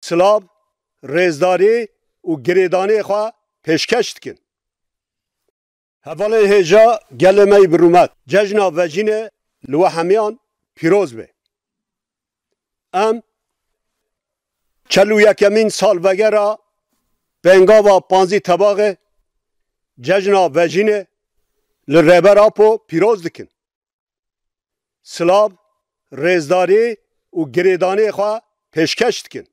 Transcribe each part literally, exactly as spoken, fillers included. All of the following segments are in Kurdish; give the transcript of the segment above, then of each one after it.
silav, rêzdarî û girêdanê xwe pêşkeş dikin. Hevalên hêja gelê me yî bi rûmet, cejna vejînê li we hemiyan pîroz be. Em çel û yekemîn salvegera pêngava Panzî Tebaxê cejna vejînê li Rêber Apo pîroz dikin. Silav, rêzdarî û girêdanê xwe pêşkeş dikin.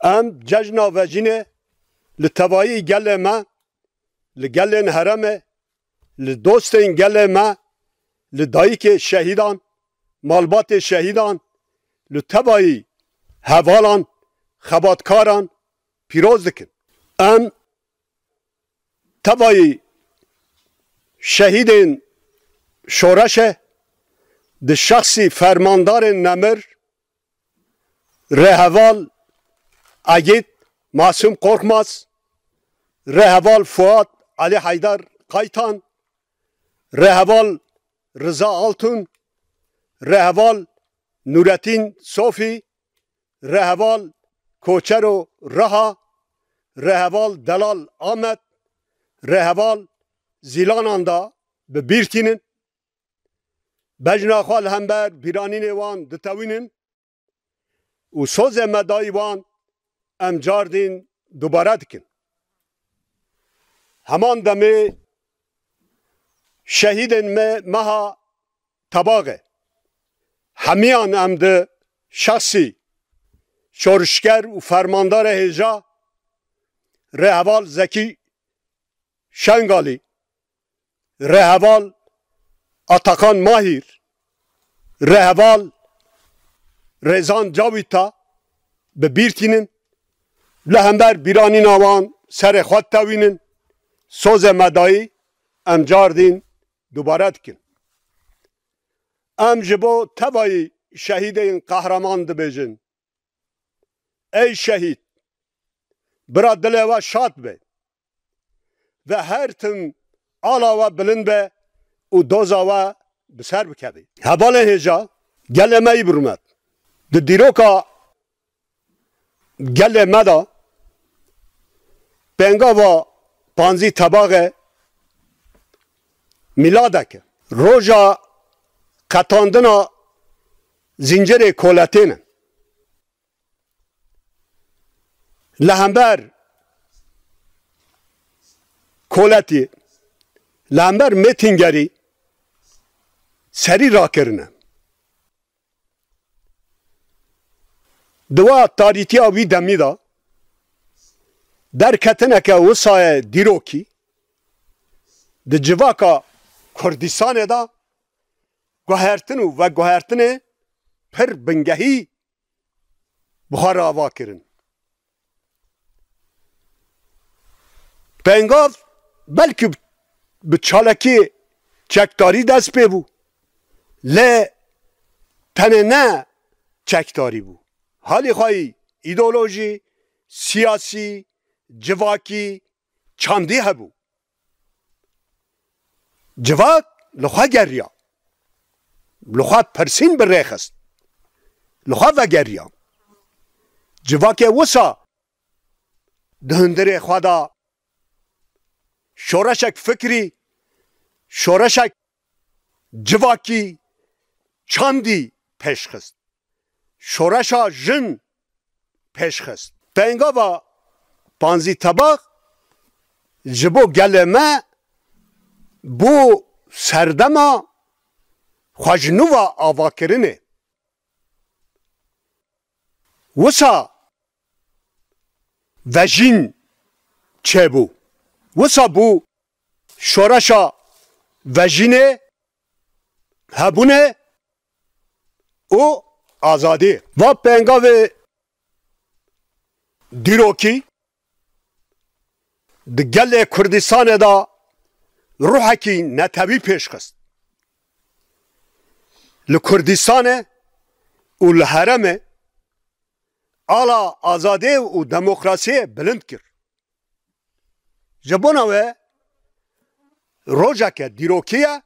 Em cejna vejînê li tevayî gelê me, li gelên herêmê, li dostên gelê me, li dayikê şehîdan, malbatê şehîdan, li tevayî hevalan, xebatkaran pîroz dikin. Em tevayî şehîdên şoreşê di şexsî fermandarên nemir, rêheval Egîd Masûm Korkmaz, rêheval Fuat Elî Heydar Kaytan, rêheval Riza Altun, rêheval Nûretîn Sofî, rêheval Koçero Riha, rêheval Delal Amed, rêheval Zîlanan da bi bîr tînin. Bejna xwe li hember bîranînê wan ditewînin û sozê me dayî wan em cardîn dubare dikin. Heman demê şehîdên me meha Tebaxê. Hemiyan em di şexsî şorişger û fermandarê hêja rêheval Zekî Şengalî, rêheval Atakan Mahîr, rêheval Rêzan Cawîta bi bîr tînin, li hember bîranîna wan serê xwe tewînin, sozê me dayî em cardîn dubare dikin. Em ji bo tevayî şehîdên qehreman dibêjin. Ey şehîd, bira dilê we şad be ve her tim ala we bilind be û doza we bi ser bikeve. Hevalên hêja, gelê me yî bi rûmet. Di dîroka gelê me de pêngava Panzî Tebaxê mîladek e. Roja qetandina zincirê koletên e. Li hember koletî, li hember mêtingerî serî rakirine. Di wa tarîtiya wî demî de derketineke wisaye dîrokî di civaka Kurdistanê de guhertin û veguhertinê pir bingehî bi xwe re ava kirin. Pengav belkî bi çalakî çekdarî dest pê bû, lê tenê ne çekdarî bû. Halî xwe yî îdeolojî, siyasî, civakî, çandî hebû. Civak li xwe geriya. Li xwe pirsîn bi rê xist. Li xwe vegeriya. Civakê wisa di hundirê xwe de şoreşek fikrî, şoreşek civakî, çandî pêş xist. Şoreşa jin pêş xist. Pengava Panzî Tebax ji bo gelê me bû serdema xwe ji nû ve avakirinê. Wisa vejîn çêbû. Wisa bû şoreşa vejînê, hebûnê û azadî. Va pengavê dîrokî di gelê Kurdistanê de ruhekî netewî pêş xist. Li Kurdistanê û li herêmê ala azadiyê û demokrasiyê bilind kir. Ji bona we rojeke dîrokî ye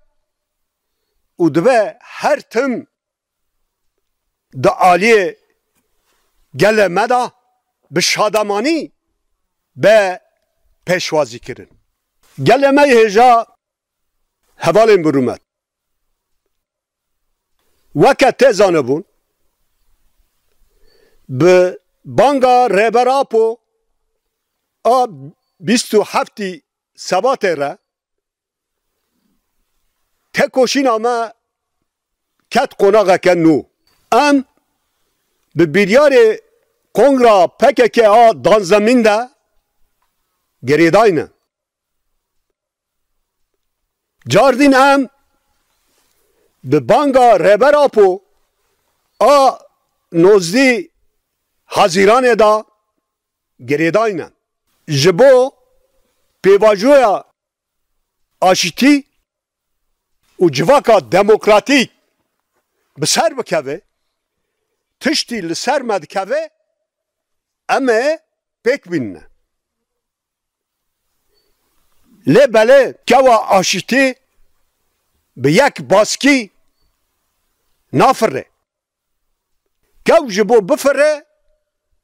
û dibe her tim di aliyê gelê me de bi şademanî be pêşwazî kirin. Gelê me yê hêja, hevalên bi rûmet, weke tê zanibûn, bi banga Rêber Apo a bîst û heftî Sebatê re têkoşîna me ket qonaxeke nû. Em bi biryarê kongra P K K a danzemîn de girêdayî ne. Cardîn em bi banga Rêber Apo a nozdî Hezîranê de girêdayî ne. Ji bo pêvajoya aşîtî û civaka demokratîk bi ser bikeve, tiştî li ser me dikeve, em ê pêk bînine. Lê belê kewa aşîtî bi yek baskî nafire. Kew ji bo bifire,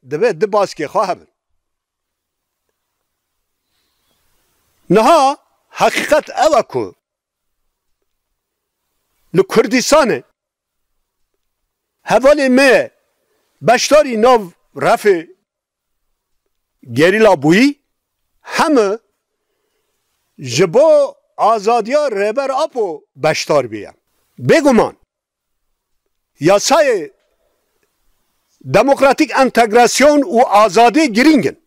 divê du baskê xwe hebin. Niha heqîqet ew e ku li Kurdistanê hevalê me beşdarî nav refê gerîla bûyî, heme ji bo azadiya Rêber Apo beşdar bûye. Bêguman, yasayê demokratîk entegrasyon û azadî girîng in.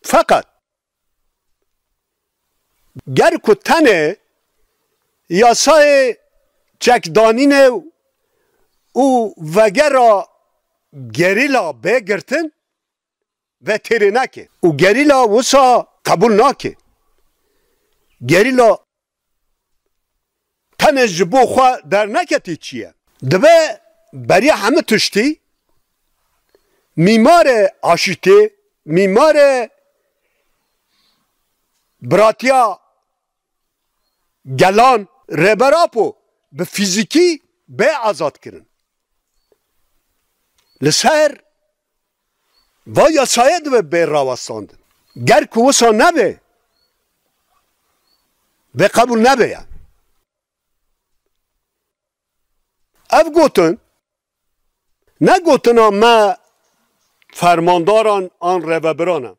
Feqet ger ku tenê yasayê çekdanînê û vegera gerîla bê girtin, ve têrê neke û gerîla wisa qebûl nake. Gerîla tenê ji bo xwe derneketî çi ye? Dibe beriya hemû tiştî mîmarê aşîtê, mîmarê biratiya gelan Rêber Apo bi fîzîkî bê azad kirin. Li ser va yasayê dibe bê rawestandin. Ger ku wisa nebe, bê qebûl nebe ya. Ev gotin, ne gotina me fermandaran an rêvebiran e.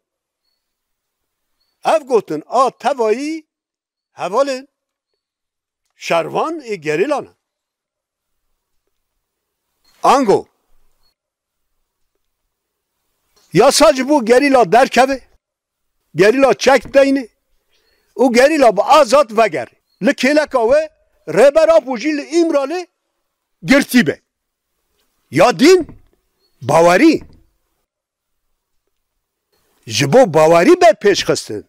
Ev gotin a tevayî hevalên şervan ê gerîlan e. Ango yasa ji bo gerîla derkeve, gerîla çek deyne û gerîla bi azad vegere. Li kêleka we Rêber Apo jî li Îmralê girtî be. Ya dîn bawerî. Ji bo bawerî be pêşxistin.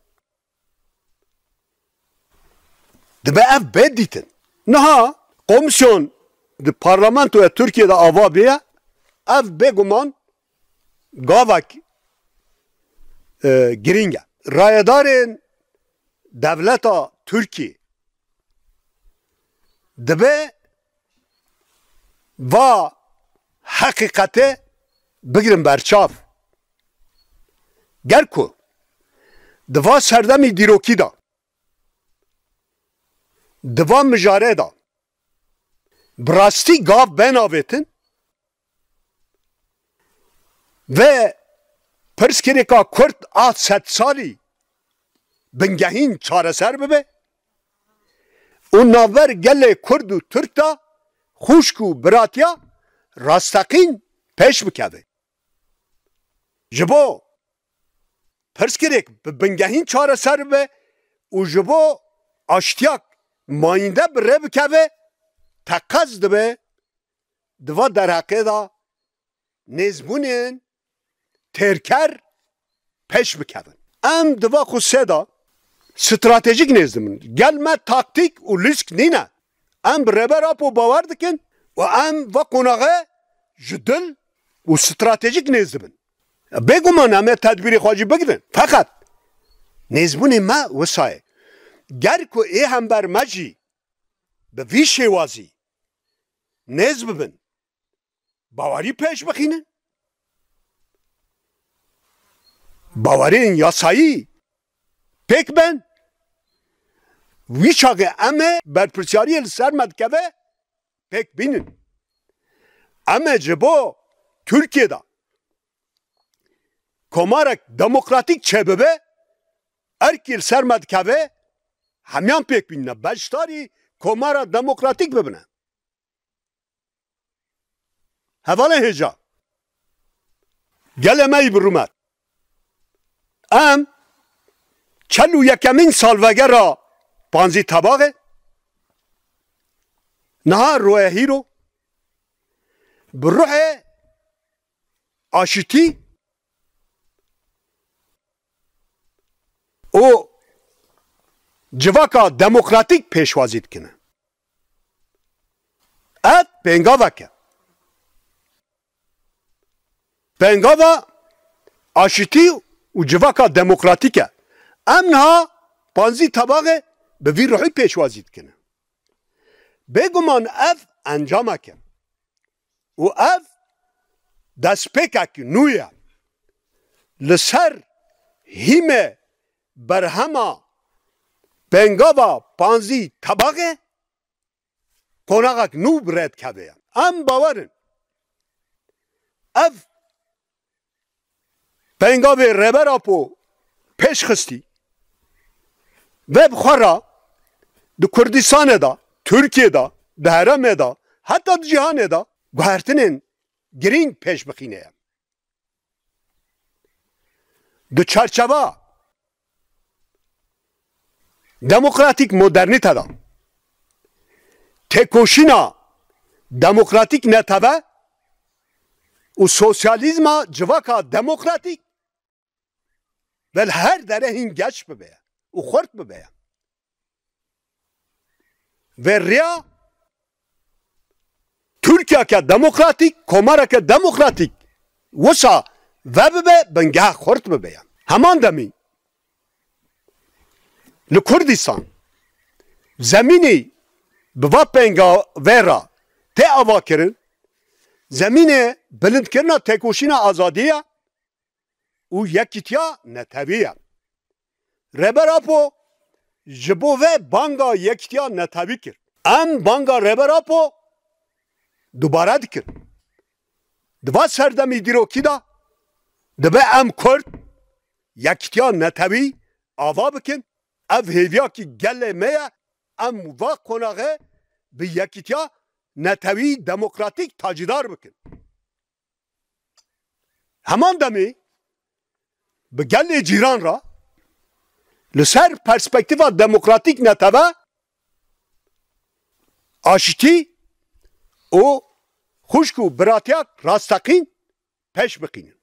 Dibe ev bê dîtin. Niha komîsyon di parlamentoya Tirkiyê de ava bûye, ev bêguman gavek, e, girîng e. Rayedarên dewleta Tirkiyê dibe va heqîqetê bigirin berçav. Ger ku di va serdemî dîrokî de, di va mijarê de bi rastî gav bên avêtin, ve pirsgirêka Kurd a sedsalî bingehîn çareser bibe û navber gelê Kurd û Tirk de xwişk û biratiya rasteqîn pêş bikeve. Ji bo pirsgirêk bi bingehîn çareser bibe û ji bo aştiyak mayînde bi rê bikeve, teqez dibe di va derheqê de nêzbûnên têrker pêş bikevin. Em di va xusê de stratejîk nêz dibin. Gel me taktîk û lîsk nîne. Em bi Rêber Apo bawer dikin û em va qonaxe ji dil û stratejîk nêz dibin. Bêguman em ê tedbîrê xwe jî bigirin. Feqet nêzbûnê me wisa ye. Ger ku ê hember me jî bi vî şêwazî nêz bibin, bawerî pêş bixînin, bawerên yasayî pêk bên, wî çaxê em ê berpirsyariyê li ser me dikeve pêk bînin. Em ê ji bo Tirkiyê de komarek demokratîk çêbibe, erkî li ser me dikeve, hemiyan pêk bînine, beşdarî komara demokratîk bibine. Hevalên hêja, gelê me yî bi rûmet. Em çel û yekemîn salvegera Panzî Tebaxê niha roye hîro bi ruhê aşitî û civaka demokratîk pêşwazî dikine. Ev pêngavek e. Pêngava aşitî û civaka demokratîk e. Em niha Panzî Tebaxê bi vî ruhî pêşwazî dikine. Bêguman ev encamek e. Û ev destpêkek nû ye. Li ser hîmê berhema pêngava Panzî Tebaxê qonaxek nû bi rê dikeve. Em bawer in ev pêngavê Rêber Apo pêş xistî, vê bi xwe re di Kurdistanê de, Tirkiyê de, di herêmê de, heta di cîhanê de guhertinên girîng pêş bixîne ye. Di çarçeva demokratîk modernîte de, têkoşîna demokratîk netewî û sosyalîzma civaka demokratîk ve li her derê hîn geş bibe û xurt bibe. Vê riya Tirkiyeke demokratîk, komareke demokratîk wisa vebibe, bingeha xurt bibe. Heman demî li Kurdistan zemînê bi va pêngavê re tê avakirin, zemînê bilindkirina têkoşîna azadiyê ye û yekîtiya netewî ye. Rêber Apo ji bo vê banga yekîtiya netewî kir. Em banga Rêber Apo dubare dikin. Di va serdemî dîrokî de dibe em Kurd yekîtiya netewî ava bikin. Ev hêviyakî gelê me ye. Em va qonaxê bi yekîtiya netewî demokratîk tacîdar bikin. Heman demê bi gelê cîran re li ser perspektîfa demokratîk netewî, aşitî û xwişk û biratiya rasteqîn pêş bixînin.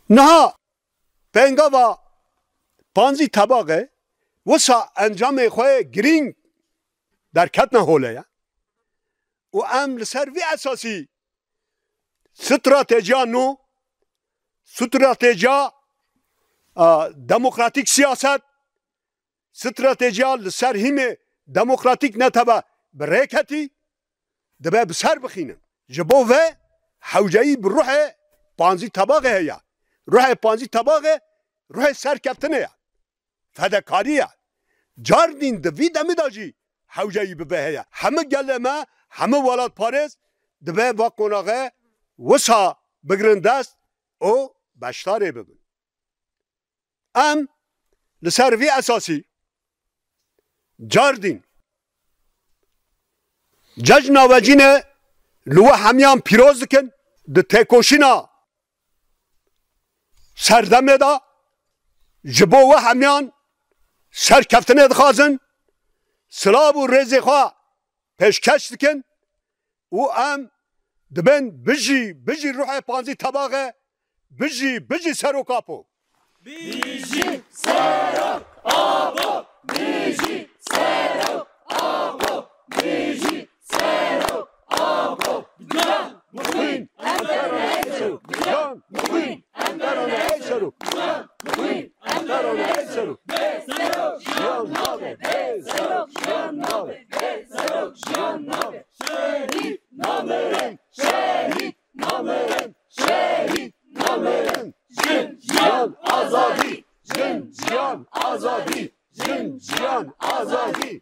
Niha pêngava Panzî Tebaxê wisa encamê xwe yê girîng derketine holê ye û em li ser vî esasî stratejiya nû, stratejiya, a, demokratîk siyaset, stratejiya li ser hîmê demokratîk netewî bi rê ketî, dibe bi ser bixînin. Ji bo vê hewceyî bi ruhê Panzî Tebaxê heye. Ruhê Panzî Tebaxê ruhê serkeftinê ye. Fedekarî ye. Cardîn di vî demî de jî hewceyî bi vê heye. Hemî gelê me, hemî welatparêz dibe va qonaxê wisa bigirin dest û beşdarê bibin. Em li ser vî esasî cardîn cejna vecînê li we hemiyan pîroz dikin. Di têkoşîna serdemê de ji bo we hemiyan serkeftinê dixwazin, silav û rêzê xwe pêşkeş dikin û em dibên bijî, bijî ruhê Panzî Tebaxê, bijî, bijî Serok Apo. Bijî Serok Apo! Bijî Serok Apo! Bijî Serok Apo! Bi can, bi xwîn, em berane ey Serok! Bi can, bi xwîn, em berane ey Serok! Bi can, bi xwîn, em berane ey Serok! Bê Serok jiyan nabe! Bê Serok jiyan nabe! Bê Serok jiyan nabe! Şehîd namirin! Şehîd namirin! Şehîd namirin! Azadî, jin, jiyan, azadî, jin, jiyan, azadî.